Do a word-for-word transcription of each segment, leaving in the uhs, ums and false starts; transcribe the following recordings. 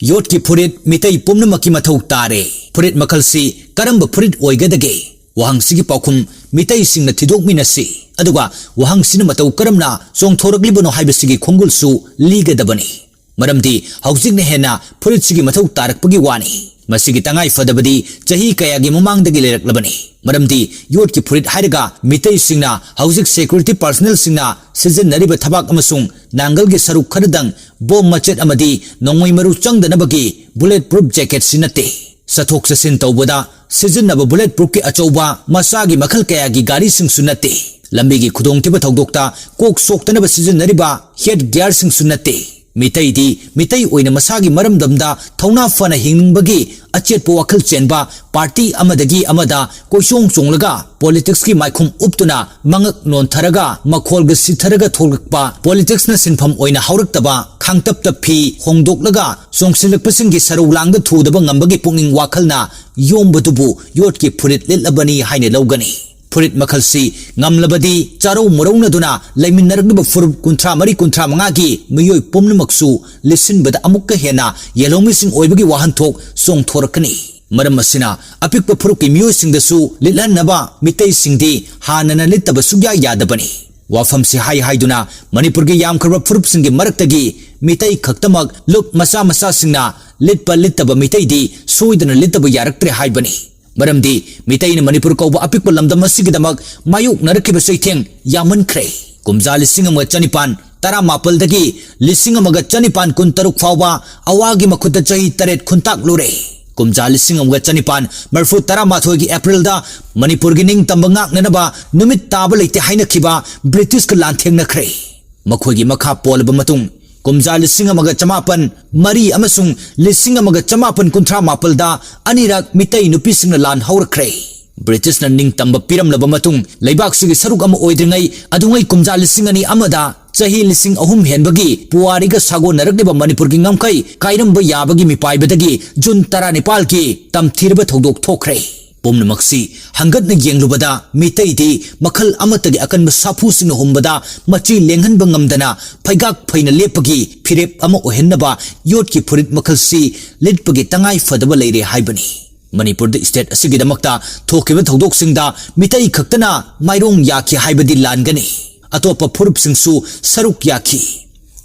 ꯌꯣꯠꯀꯤ ꯐꯨꯔꯤꯠ ꯃꯤꯇꯩ ꯄꯨꯝꯅꯃꯛꯀꯤ ꯃꯊꯧ ꯇꯥꯔꯦ꯫ ꯐꯨꯔꯤꯠ ꯃꯈꯜꯁꯤ ꯀꯔꯝꯕ ꯐꯨꯔꯤꯠ ꯑꯣꯏꯒꯗꯒꯦ? ꯋꯥꯍꯪꯁꯤꯒꯤ ꯄꯥꯎꯈꯨꯝ ꯃꯤꯇꯩꯁꯤꯡꯅ ꯊꯤꯗꯣꯛꯃꯤꯟꯅꯁꯤ꯫ ꯑꯗꯨꯒ ꯋꯥꯍꯪꯁꯤꯅ ꯃꯇꯧ ꯀꯔꯝꯅ ꯆꯣꯡꯊꯣꯔꯛꯂꯤꯕꯅꯣ ꯍꯥꯏꯕꯁꯤꯒꯤ ꯈꯣꯡꯒꯨꯜꯁꯨ ꯂꯤꯒꯗꯕꯅꯤ꯫ ꯃꯔꯝꯗꯤ ꯍꯧꯖꯤꯛꯅ ꯍꯦꯟꯅ ꯐꯨꯔꯤꯠꯁꯤꯒꯤ ꯃꯊꯧ ꯇꯥꯔꯛꯄꯒꯤ ꯋꯥꯅꯤ꯫ ꯃꯁꯤꯒꯤ ꯇꯉꯥꯏ ꯐꯗꯕꯗꯤ ꯆꯍꯤ ꯀꯌꯥꯒꯤ ꯃꯃꯥꯡꯗꯒꯤ ꯂꯩꯔꯛꯂꯕꯅꯤ꯫ ꯃꯔꯝꯗꯤ ꯌꯣꯠꯀꯤ ꯐꯨꯔꯤꯠ ꯍꯥꯏꯔꯒ ꯃꯤꯇꯩꯁꯤꯡꯅ ꯍꯧꯖꯤꯛ security personnelꯁꯤꯡꯅ ꯁꯤꯖꯤꯟꯅꯔꯤꯕ ꯊꯕꯥꯛ ꯑꯃꯁꯨꯡ ꯅꯥꯡꯒꯜꯒꯤ ꯁꯔꯨꯛ ꯈꯔꯗꯪ, ꯕꯣꯝ ꯃꯆꯦꯠ ꯑꯃꯗꯤ ꯅꯣꯡꯃꯩ ꯃꯔꯨ ꯆꯪꯗꯅꯕꯒꯤ bullet proof jacketꯁꯤ ꯅꯠꯇꯦ꯫ ꯆꯠꯊꯣꯛ ꯆꯠꯁꯤꯟ ꯇꯧꯕꯗ ꯁꯤꯖꯤꯟꯅꯕ bullet proofꯀꯤ ꯑꯆꯧꯕ ꯃꯆꯥꯒꯤ ꯃꯈꯜ ꯀꯌꯥꯒꯤ ꯒꯥꯔꯤꯁꯤꯡꯁꯨ ꯅꯠꯇꯦ꯫ ꯂꯝꯕꯤꯒꯤ ꯈꯨꯗꯣꯡꯊꯤꯕ ꯊꯧꯗꯣꯛꯇ ꯀꯣꯛ ꯁꯣꯛꯇꯅꯕ ꯁꯤꯖꯤꯟꯅꯔꯤꯕ head gearꯁꯤꯡꯁꯨ ꯅꯠꯇꯦ꯫ ꯃꯤꯇꯩꯗꯤ ꯃꯤꯇꯩ ꯑꯣꯏꯅ ꯃꯁꯥꯒꯤ ꯃꯔꯝꯗꯝꯗ ꯊꯧꯅꯥ ꯐꯅ ꯍꯤꯡꯅꯤꯡꯕꯒꯤ ꯑꯆꯦꯠꯄ ꯋꯥꯈꯜ ꯆꯦꯟꯕ, party ꯑꯃꯗꯒꯤ ꯑꯃꯗ ꯀꯣꯏꯆꯣꯡ ꯆꯣꯡꯂꯒ politicsꯀꯤ ꯃꯥꯏꯈꯨꯝ ꯎꯞꯇꯨꯅ ꯃꯉꯛ ꯅꯣꯟꯊꯔꯒ ꯃꯈꯣꯜꯒ ꯁꯤꯊꯔꯒ ꯊꯣꯛꯂꯛꯄ, politicsꯅ ꯁꯤꯟꯐꯝ ꯑꯣꯏꯅ ꯍꯧꯔꯛꯇꯕ ꯈꯥꯡꯇꯞꯇ ꯐꯤ ꯍꯣꯡꯗꯣꯛꯂꯒ ꯆꯣꯡꯁꯤꯜꯂꯛꯄꯁꯤꯡꯒꯤ ꯁꯔꯧ ꯂꯥꯡꯗ ꯊꯨꯗꯕ ꯉꯝꯕꯒꯤ ꯄꯨꯛꯅꯤꯡ ꯋꯥꯈꯜꯅ ꯌꯣꯝꯕꯗꯨꯕꯨ ꯌꯣꯠꯀꯤ ꯐꯨꯔꯤꯠ ꯂꯤꯠꯂꯕꯅꯤ ꯍꯥꯏꯅ ꯂꯧꯒꯅꯤ꯫ ꯐꯨꯔꯤꯠ ꯃꯈꯜꯁꯤ ꯉꯝꯂꯕꯗꯤ ꯆꯥꯔꯧ ꯃꯨꯔꯧꯅꯗꯨꯅ ꯂꯩꯃꯤꯟꯅꯔꯛꯂꯤꯕ ꯐꯨꯔꯨꯞ ꯀꯨꯟꯊ꯭ꯔꯥ ꯃꯔꯤ ꯀꯨꯟꯊ꯭ꯔꯥ ꯃꯉꯥꯒꯤ ꯃꯤꯑꯣꯏ ꯄꯨꯝꯅꯃꯛꯁꯨ ꯂꯤꯠꯁꯤꯟꯕꯗ ꯑꯃꯨꯛꯀ ꯍꯦꯟꯅ ꯌꯦꯜꯍꯧꯃꯤꯁꯤꯡ ꯑꯣꯏꯕꯒꯤ ꯋꯥꯍꯟꯊꯣꯛ ꯆꯣꯡꯊꯣꯔꯛꯀꯅꯤ꯫ ꯃꯔꯝ ꯑꯁꯤꯅ ꯑꯄꯤꯛꯄ ꯐꯨꯔꯨꯞꯀꯤ ꯃꯤꯑꯣꯏꯁꯤꯡꯗꯁꯨ ꯂꯤꯠꯍꯟꯅꯕ ꯃꯤꯇꯩꯁꯤꯡꯗꯤ ꯍꯥꯟꯅꯅ ꯂꯤꯠꯇꯕ ꯁꯨꯛꯌꯥ ꯌꯥꯗꯕꯅꯤ꯫ ꯋꯥꯐꯝꯁꯤ ꯍꯥꯏ ꯍꯥꯏꯗꯨꯅ ꯃꯅꯤꯄꯨꯔꯒꯤ ꯌꯥꯝꯈ꯭ꯔꯕ ꯐꯨꯔꯨꯞꯁꯤꯡꯒꯤ ꯃꯔꯛꯇꯒꯤ ꯃꯤꯇꯩ ꯈꯛꯇꯃꯛ ꯂꯨꯞ ꯃꯆꯥ ꯃꯆꯥꯁꯤꯡꯅ ꯂꯤꯠꯄ ꯂꯤꯠꯇꯕ ꯃꯤꯇꯩꯗꯤ ꯁꯣꯏꯗꯅ ꯂꯤꯠꯇꯕ ꯌꯥꯔꯛꯇ꯭ꯔꯦ ꯍꯥꯏꯕꯅꯤ꯫ ꯃꯔꯝꯗꯤ ꯃꯤꯇꯩꯅ ꯃꯅꯤꯄꯨꯔ ꯀꯧꯕ ꯑꯄꯤꯛꯄ ꯂꯝꯗꯝ ꯑꯁꯤꯒꯤꯗꯃꯛ ꯃꯥꯌꯣꯛꯅꯔꯛꯈꯤꯕ ꯆꯩꯊꯦꯡ ꯌꯥꯝꯃꯟꯈ꯭ꯔꯦ꯫ ꯀꯨꯝꯖꯥ ꯂꯤꯁꯤꯡ ꯑꯃꯒ ꯆꯅꯤꯄꯥꯟ ꯇꯔꯥꯃꯥꯄꯜꯗꯒꯤ ꯂꯤꯁꯤꯡ ꯑꯃꯒ ꯆꯅꯤꯄꯥꯟ ꯀꯨꯟꯇꯔꯨꯛ ꯐꯥꯎꯕ ꯑꯋꯥꯒꯤ ꯃꯈꯨꯠꯇ ꯆꯍꯤ ꯇꯔꯦꯠ ꯈꯨꯟꯇꯥꯛꯂꯨꯔꯦ꯫ ꯀꯨꯝꯖꯥ ꯂꯤꯁꯤꯡ ꯑꯃꯒ ꯆꯅꯤꯄꯥꯟ ꯃꯔꯤꯐꯨ ꯇꯔꯥꯃꯥꯊꯣꯏꯒꯤ ꯑꯦꯄ꯭ꯔꯤꯜꯗ ꯃꯅꯤꯄꯨꯔꯒꯤ ꯅꯤꯡꯇꯝꯕ ꯉꯥꯛꯅꯅꯕ ꯅꯨꯃꯤꯠ ꯇꯥꯕ ꯂꯩꯇꯦ ꯍꯥꯏꯅꯈꯤꯕ ꯕ꯭ꯔꯤꯇꯤꯁꯀ ꯂꯥꯟꯊꯦꯡꯅꯈ꯭ꯔꯦ꯫ ꯃꯈꯣꯏꯒꯤ ꯃꯈꯥ ꯄꯣꯜꯂꯕ ꯃꯇꯨꯡ ꯀꯨꯝꯖꯥ ꯂꯤꯁꯤꯡ ꯑꯃꯒ ꯆꯃꯥꯄꯟ ꯃꯔꯤ ꯑꯃꯁꯨꯡ ꯂꯤꯁꯤꯡ ꯑꯃꯒ ꯆꯃꯥꯄꯟ ꯀꯨꯟꯊ꯭ꯔꯥ ꯃꯥꯄꯜꯗ ꯑꯅꯤꯔꯛ ꯃꯤꯇꯩ ꯅꯨꯄꯤꯁꯤꯡꯅ ꯂꯥꯟ ꯍꯧꯔꯛꯈ꯭ꯔꯦ꯫ ꯕ꯭ꯔꯤꯇꯤꯁꯅ ꯅꯤꯡꯇꯝꯕ ꯄꯤꯔꯝꯂꯕ ꯃꯇꯨꯡ ꯂꯩꯕꯥꯛꯁꯤꯒꯤ ꯁꯔꯨꯛ ꯑꯃ ꯑꯣꯏꯗ꯭ꯔꯤꯉꯩ ꯑꯗꯨꯉꯩ ꯀꯨꯝꯖꯥ ꯂꯤꯁꯤꯡ ꯑꯅꯤ ꯑꯃꯗ ꯆꯍꯤ ꯂꯤꯁꯤꯡ ꯑꯍꯨꯝ ꯍꯦꯟꯕꯒꯤ ꯄꯨꯋꯥꯔꯤꯒ ꯁꯥꯒꯣꯟꯅꯔꯛꯂꯤꯕ ꯃꯅꯤꯄꯨꯔꯒꯤ ꯉꯝꯈꯩ ꯀꯥꯏꯔꯝꯕ ꯌꯥꯕꯒꯤ ꯃꯤꯄꯥꯏꯕꯗꯒꯤ ꯖꯨꯟ ꯇꯔꯥꯅꯤꯄꯥꯜꯒꯤ ꯇꯝꯊꯤꯔꯕ ꯊꯧꯗꯣꯛ ꯊꯣꯛꯈ꯭ꯔꯦ꯫ ꯄꯨꯝꯅꯃꯛꯁꯤ ꯍꯪꯒꯠꯅ ꯌꯦꯡꯂꯨꯕꯗ ꯃꯤꯇꯩꯗꯤ ꯃꯈꯜ ꯑꯃꯠꯇꯒꯤ ꯑꯀꯟꯕ ꯁꯥꯐꯨꯁꯤꯡꯅ ꯍꯨꯝꯕꯗ ꯃꯆꯤ ꯂꯦꯡꯍꯟꯕ ꯉꯝꯗꯅ ꯐꯩꯒꯥꯛ ꯐꯩꯅ ꯂꯦꯞꯄꯒꯤ ꯐꯤꯔꯦꯞ ꯑꯃ ꯑꯣꯏꯍꯟꯅꯕ ꯌꯣꯠꯀꯤ ꯐꯨꯔꯤꯠ ꯃꯈꯜꯁꯤ ꯂꯤꯠꯄꯒꯤ ꯇꯉꯥꯏ ꯐꯗꯕ ꯂꯩꯔꯦ ꯍꯥꯏꯕꯅꯤ꯫ ꯃꯅꯤꯄꯨꯔꯗ state ꯑꯁꯤꯒꯤꯗꯃꯛꯇ ꯊꯣꯛꯈꯤꯕ ꯊꯧꯗꯣꯛꯁꯤꯡꯗ ꯃꯤꯇꯩ ꯈꯛꯇꯅ ꯃꯥꯏꯔꯣꯡ ꯌꯥꯈꯤ ꯍꯥꯏꯕꯗꯤ ꯂꯥꯟꯒꯅꯤ꯫ ꯑꯇꯣꯞꯄ ꯐꯨꯔꯨꯞꯁꯤꯡꯁꯨ ꯁꯔꯨꯛ ꯌꯥꯈꯤ꯫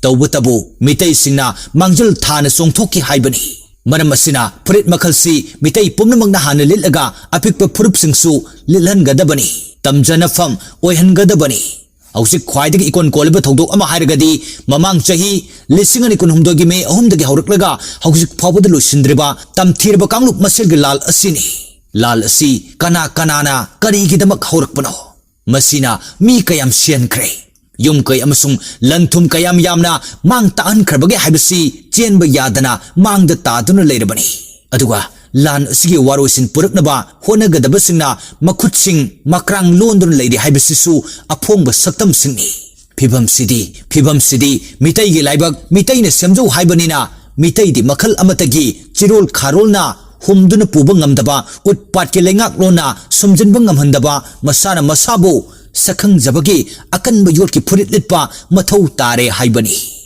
ꯇꯧꯕꯇꯕꯨ ꯃꯤꯇꯩꯁꯤꯡꯅ ꯃꯥꯡꯖꯤꯜ ꯊꯥꯅ ꯆꯣꯡꯊꯣꯛꯈꯤ ꯍꯥꯏꯕꯅꯤ꯫ ꯃꯔꯝ ꯑꯁꯤꯅ ꯐꯨꯔꯤꯠ ꯃꯈꯜꯁꯤ ꯃꯤꯇꯩ ꯄꯨꯝꯅꯃꯛꯅ ꯍꯥꯟꯅ ꯂꯤꯠꯂꯒ ꯑꯄꯤꯛꯄ ꯐꯨꯔꯨꯞꯁꯤꯡꯁꯨ ꯂꯤꯠꯍꯟꯒꯗꯕꯅꯤ, ꯇꯝꯖꯅꯐꯝ ꯑꯣꯏꯍꯟꯒꯗꯕꯅꯤ꯫ ꯍꯧꯖꯤꯛ ꯈ꯭ꯋꯥꯏꯗꯒꯤ ꯏꯀꯣꯟ ꯀꯣꯜꯂꯤꯕ ꯊꯧꯗꯣꯛ ꯑꯃ ꯍꯥꯏꯔꯒꯗꯤ ꯃꯃꯥꯡ ꯆꯍꯤ ꯂꯤꯁꯤꯡ ꯑꯅꯤ ꯀꯨꯟꯍꯨꯝꯗꯣꯏꯒꯤ ꯃꯦ ꯑꯍꯨꯝꯗꯒꯤ ꯍꯧꯔꯛꯂꯒ ꯍꯧꯖꯤꯛ ꯐꯥꯎꯕꯗ ꯂꯣꯏꯁꯤꯟꯗ꯭ꯔꯤꯕ ꯇꯝꯊꯤꯔꯕ ꯀꯥꯡꯂꯨꯞ ꯃꯁꯦꯜꯒꯤ ꯂꯥꯜ ꯑꯁꯤꯅꯤ꯫ ꯂꯥꯜ ꯑꯁꯤ ꯀꯅꯥ ꯀꯅꯥꯅ ꯀꯔꯤꯒꯤꯗꯃꯛ ꯍꯧꯔꯛꯄꯅꯣ? ꯃꯁꯤꯅ ꯃꯤ ꯀꯌꯥꯝ ꯁꯤꯍꯟꯈ꯭ꯔꯦ? ꯌꯨꯝ ꯀꯩ ꯑꯃꯁꯨꯡ ꯂꯟ ꯊꯨꯝ ꯀꯌꯥꯝ ꯌꯥꯝꯅ ꯃꯥꯡ ꯇꯥꯛꯍꯟꯈ꯭ꯔꯕꯒꯦ ꯍꯥꯏꯕꯁꯤ ꯆꯦꯟꯕ ꯌꯥꯗꯅ ꯃꯥꯡꯗ ꯇꯥꯗꯨꯅ ꯂꯩꯔꯕꯅꯤ꯫ ꯑꯗꯨꯒ ꯂꯥꯟ ꯑꯁꯤꯒꯤ ꯋꯥꯔꯣꯏꯁꯤꯟ ꯄꯨꯔꯛꯅꯕ ꯍꯣꯠꯅꯒꯗꯕꯁꯤꯡꯅ ꯃꯈꯨꯠꯁꯤꯡ ꯃꯀ꯭ꯔꯥꯡ ꯂꯣꯟꯗꯨꯅ ꯂꯩꯔꯤ ꯍꯥꯏꯕꯁꯤꯁꯨ ꯑꯐꯣꯡꯕ ꯁꯛꯇꯝꯁꯤꯡꯅꯤ꯫ ꯐꯤꯕꯝꯁꯤꯗꯤ, ꯐꯤꯕꯝꯁꯤꯗꯤ ꯃꯤꯇꯩꯒꯤ ꯂꯥꯏꯕꯛ ꯃꯤꯇꯩꯅ ꯁꯦꯝꯖꯧ ꯍꯥꯏꯕꯅꯤꯅ, ꯃꯤꯇꯩꯗꯤ ꯃꯈꯜ ꯑꯃꯠꯇꯒꯤ ꯆꯤꯔꯣꯜ ꯈꯥꯔꯣꯜꯅ ꯍꯨꯝꯗꯨꯅ ꯄꯨꯕ ꯉꯝꯗꯕ, ꯎꯠꯄꯥꯠꯀꯤ ꯂꯩꯉꯥꯛꯂꯣꯟꯅ ꯁꯨꯝꯖꯤꯟꯕ ꯉꯝꯍꯟꯗꯕ, ꯃꯁꯥꯅ ꯃꯁꯥꯕꯨ ꯁꯛꯈꯪꯖꯕꯒꯤ ꯑꯀꯟꯕ ꯌꯣꯠꯀꯤ ꯐꯨꯔꯤꯠ ꯂꯤꯠꯄ ꯃꯊꯧ ꯇꯥꯔꯦ ꯍꯥꯏꯕꯅꯤ꯫